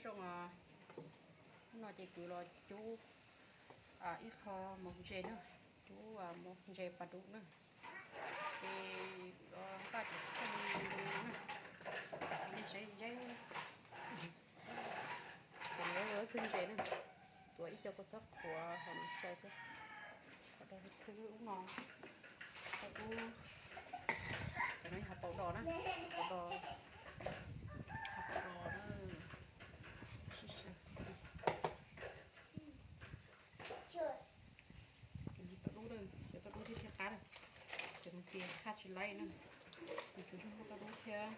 Zoo, hnub no ces kuv los cub ib qho mov ntses na, cub mov ntses pas dub na. Ces kuv npaj cov khaub no na, nej saib zeb, kuv yuav ua ib txhwb ntses na, tuav ib co kua txob qhuav hauv no xyaw thiab, kom tau txhwb ub no, tau ub, cov no yog hauv paus dos na, paus dos, hauv paus dos na. Cov no tau dub, cov tau dub thiab thiaj qab na, cov no ces qab tsis laib na, nws tsuas yog muaj tau dub thiab.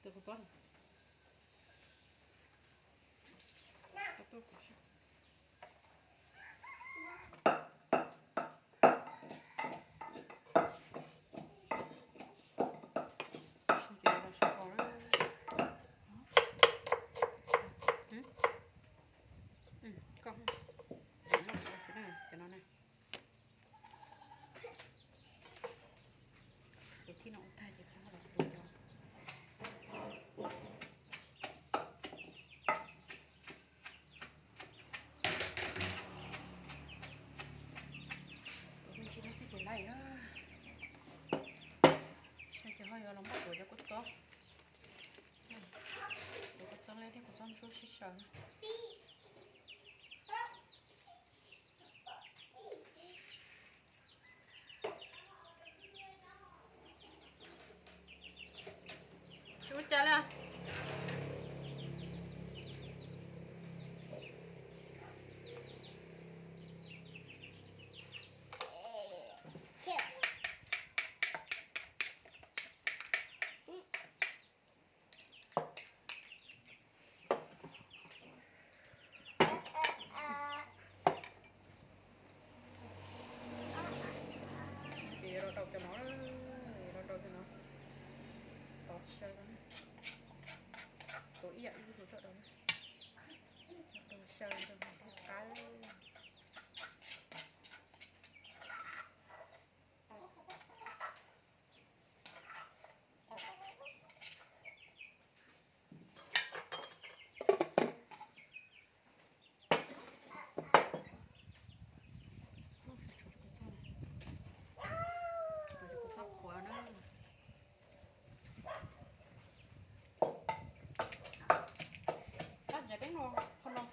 Tus kua txob, Ces thib no ua tag ces peb los pub no. Tus me ntsis no xwb ces laij. Tsis no ces ho yuav los npaj tuav cov kua txob, cov kua txob leb thiab kua txob ntsuab sib xyaw. Tsis ua cas li. Ces yuav rau cov no, yuav rau cov no, tos xyaw, tos ib yam ib tug rau, rau xyaw rau thiaj qab. Tus kua txob qhuav na. Tab ntawd peb no, qhov no.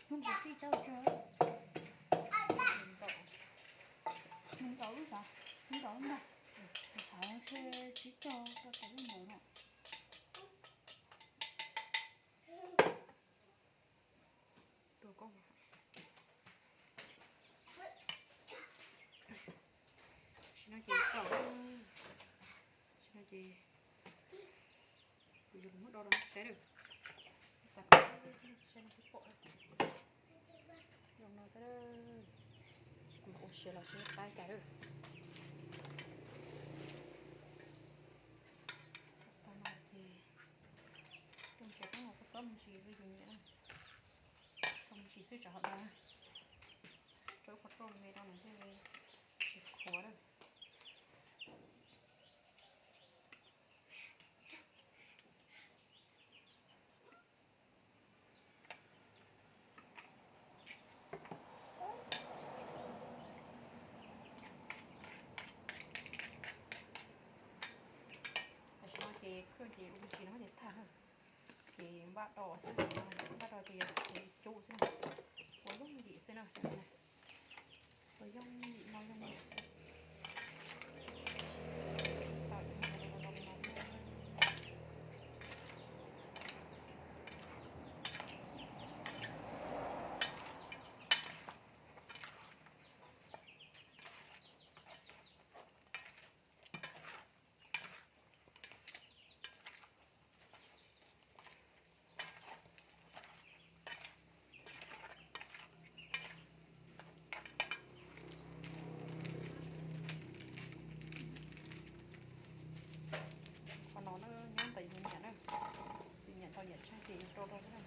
Hnub nkaus xij tau, hnub nkaus lub xav, hnub nkaus lub ntag, xav ntshe tsib caug rau tau lub ntawd no. Tua koj. Tam sim no ces tau, tam sim no ces kuv yuav muab do rau nej saib lawm. Txav kom saib nej twb pom lawm. Zoo no xwb, ces kuv ua siav los seb qab cas lawm. Tau no ces rau ntses, koj mus koj txob me ntsis yus nyiam na. Rau me ntsis xwb tsam hom no, rau qhov rau me rau no thiaj li tsis qhuav lawm. Tam sim no ces khwj ces ua me ntsis no ces tag na. Ces npaj do xwb, npaj do ces yog cub xwb, ua yooj yim xwb na. Ua yooj yim no yooj yim xwb. Tshaj ces yuav rau rau thiab na.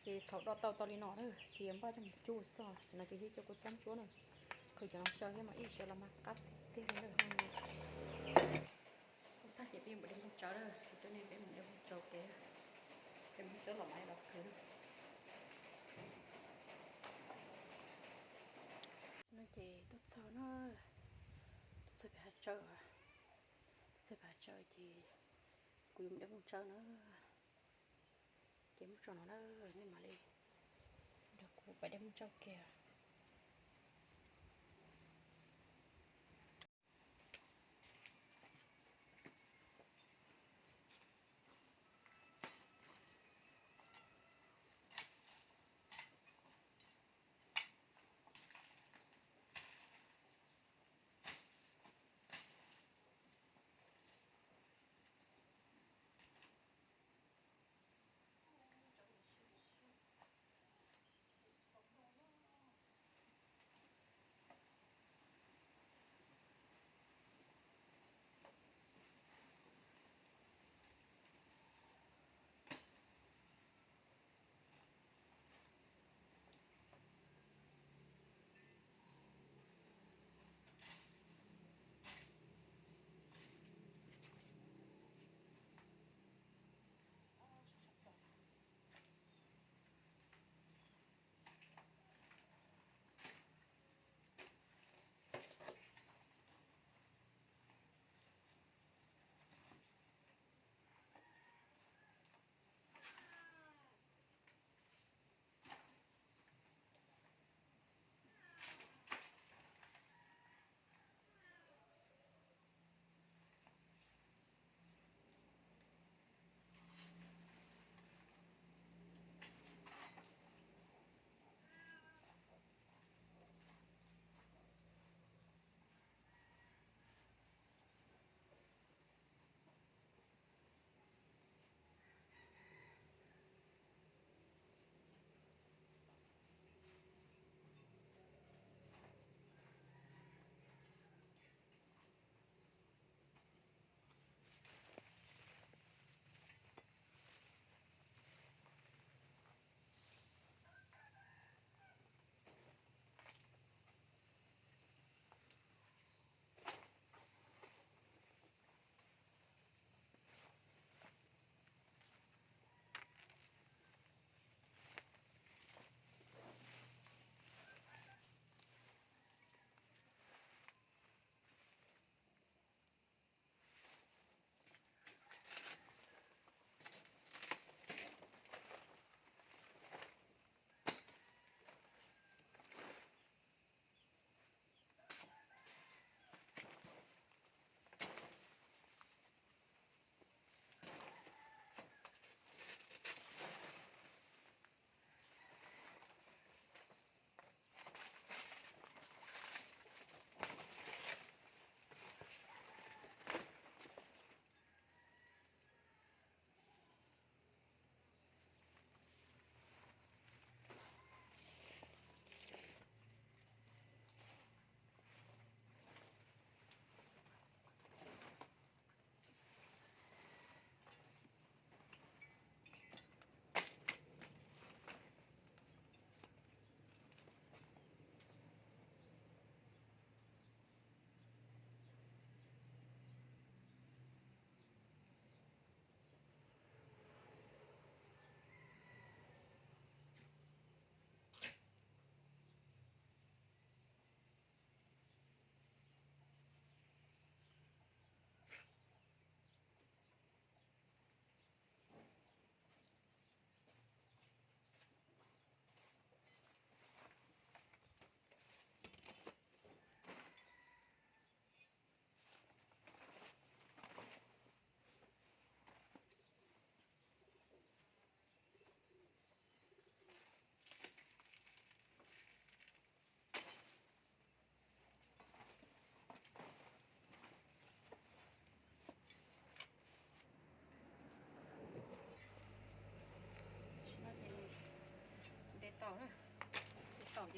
Ces thaum do tau tau li no na, ces yuav npaj coj mus cuj xwb. Cov no ces yog cov kuv txhab ntsuab na, qhwv cov no xyaw thiab mas ib xyaw los mas qab tiag tiag li na. Ua tag ces peb yuav mus de nplooj tsawb na, coj nej peb mus de nplooj tsawb kev, de nplooj tsawb los mas los qhwv na. No ces tuaj txog na, tuaj txog pem hav tsawb, tuaj txog pem hav tsawb ces kuv yuav mus de nplooj tsawb na. Ces muab tso no na, nej mam li nrog kuv pais de nplooj tsawb kiag.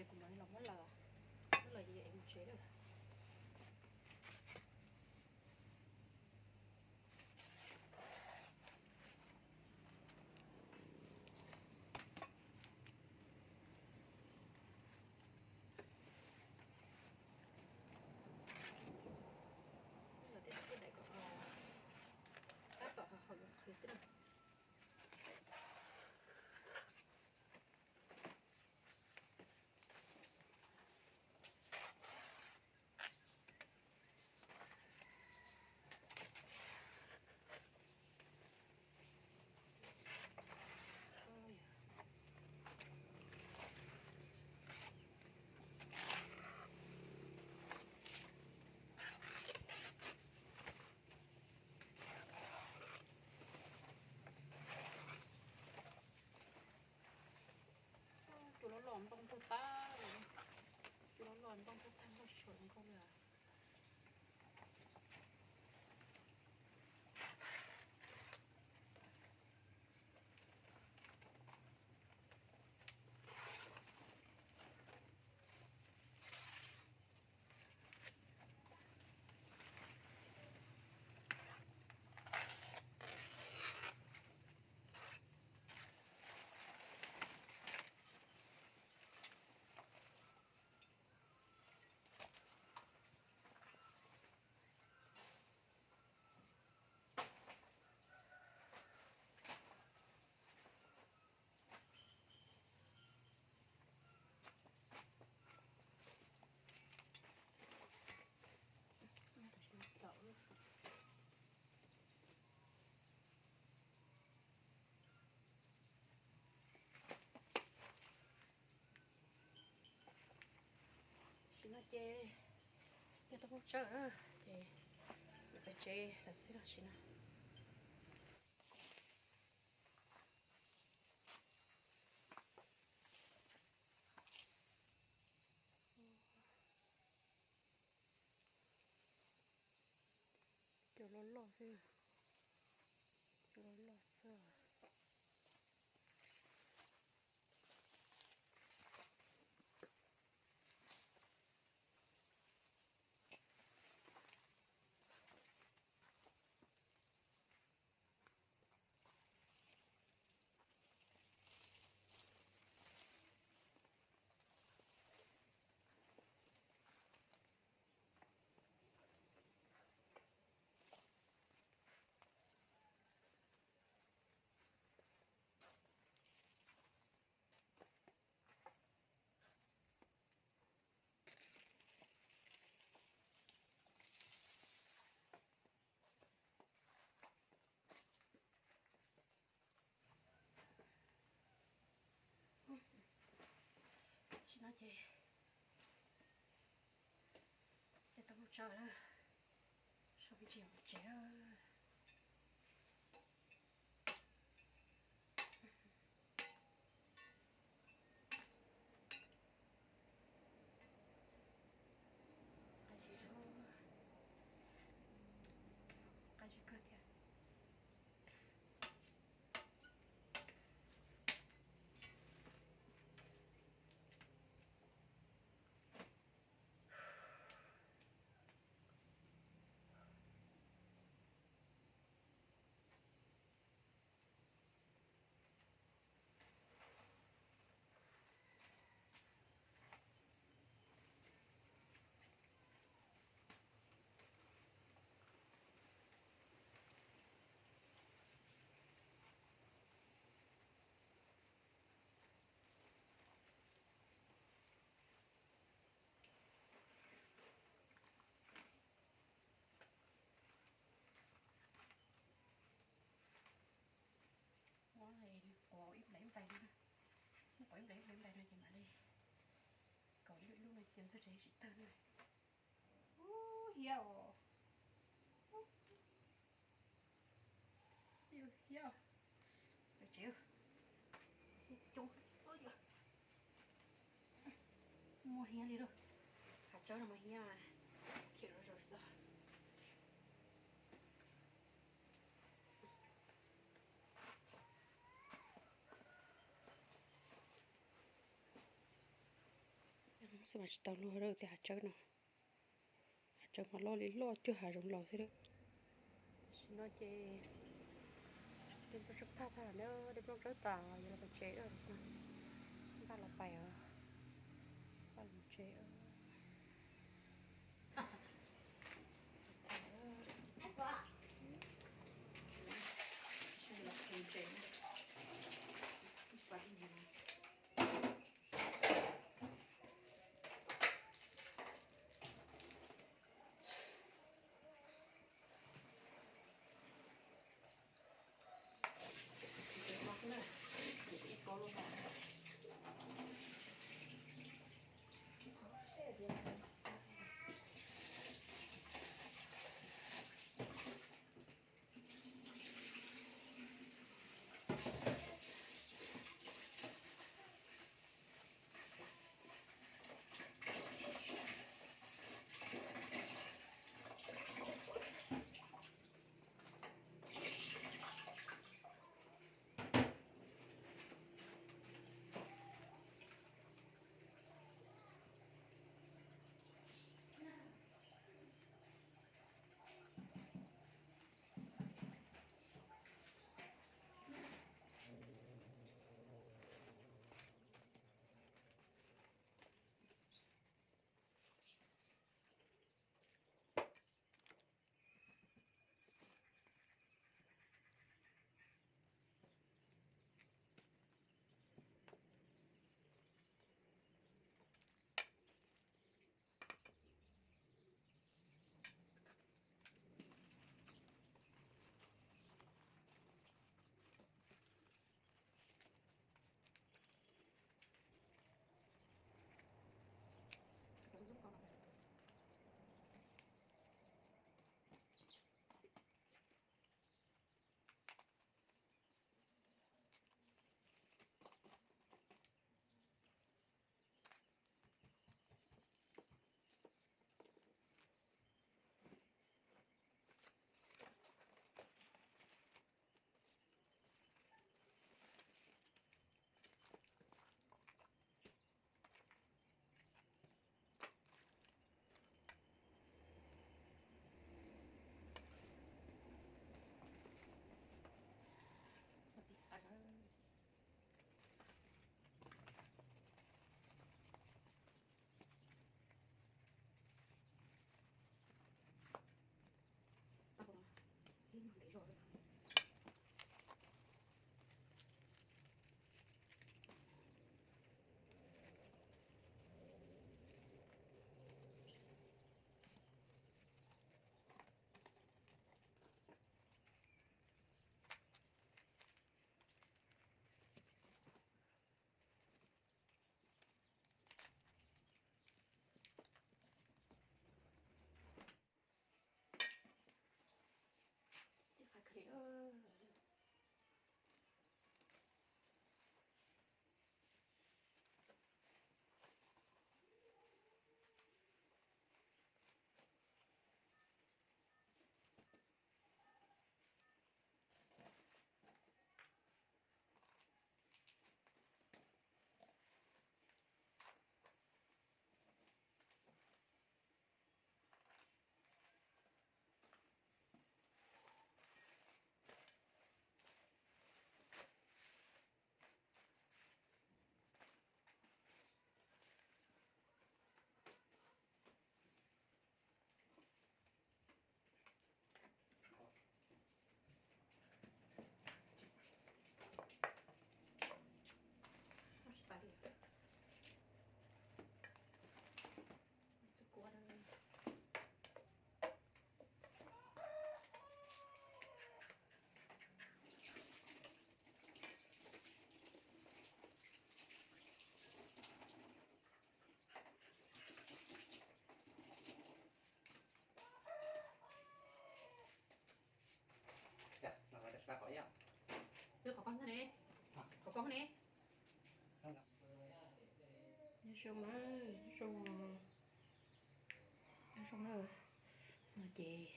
Kuv mam li los muab lawm, muab lawm ces es mus tsev lawm. Los tej daim kom tab tom haum qhwv xwb na. Cua loj loj nplooj tuag tag li. Cua loj loj nplooj tuag tag npaum li nkaus li. Tam sim no ces yog tau peb tsawg lawm ces yuav peb tsev lawm xwb los sim no. Cua loj loj xwb, cua loj loj xwb. Tam sim no ces yog tau peb tsawg lawm, sawv peb tsev lawm. Qab zib kawg thiab. Muab li quav ib nplais ib nplais no, muab quav ib nplais ib nplais ib nplais no ces mam li kaus ib lub ib lub no ces ntxuag tsev tsis tawg na. Ub, hiab os. Hiab, peb tsev, hiab coob. Muaj hiab li lauj. Hav tsawb no mas hiab, khiav zom zaws xwb. Xwb mas tsis tau luag lawm tej hav tsawb no. Hav tsawb mas loj li loj cuag hav zoov laus xwb lawm. Tam sim no ces dej nplooj tsoob tag tag na, dej nplooj tsoob tas yuav los pais tsev lawm. Npaj los pais os, npaj los tsev. Wb qhov koj ne, qhov koj ne. Nyob zoo na, nyob zoo, nyob zoo na. No ces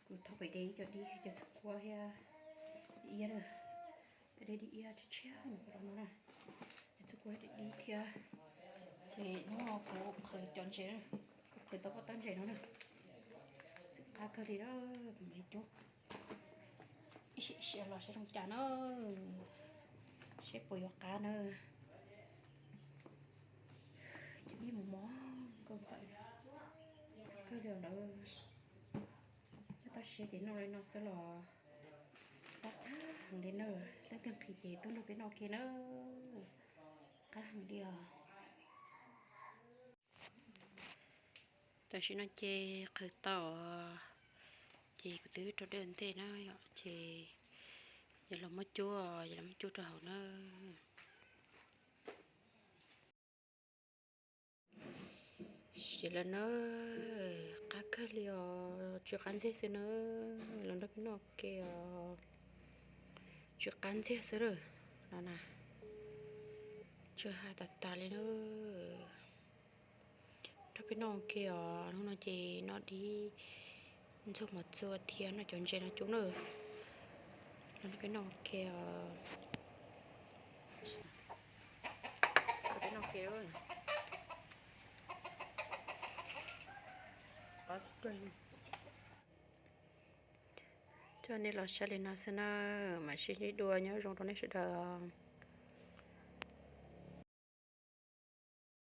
kuv thauj pem de ib co dib cov txhuv kua thiab dib iab na. Pem de dib iab tshiab tshiab no na. Cov txhuv kua thiab dib thiab. Ces hnub no Kuv qhwv cov ntses, kuv qhwv tau pob tawb ntses no na, txawm qab kawg li na, kuv mam li cuab ib sim sia los saib zoo cas na, seb puas yuav qab na. Cov ib mus mos nkauj ntxawm kawg li lawm. Coj toj siab ces noj li no xwb los qab heev li na. Leej twg nqhis ces tuaj nrog peb noj ua ke na, qab heev li os. Tam sim no ces qhwv tau, ces kuv twb rau dej ua ntej na yom, ces yog los muab cuab, yog los muab cuab rau hauv na. Siav lawm na, qab kawg li os, tsw qab ntxiag xwb na, los nrog peb noj ua ke os. Tsw qab ntxiag xwb lawm no na, tsw ha tas tas li na. Nrog peb noj ua ke os, hnub no ces noj dib ntxuag mos txua thiab noj cov ntses no cub na. Los nrog peb noj ua ke os. Nrog peb noj ua ke. Coj nej los saib li no xwb na, mam sib ntsib dua, nyob zoo rau nej sawv daws.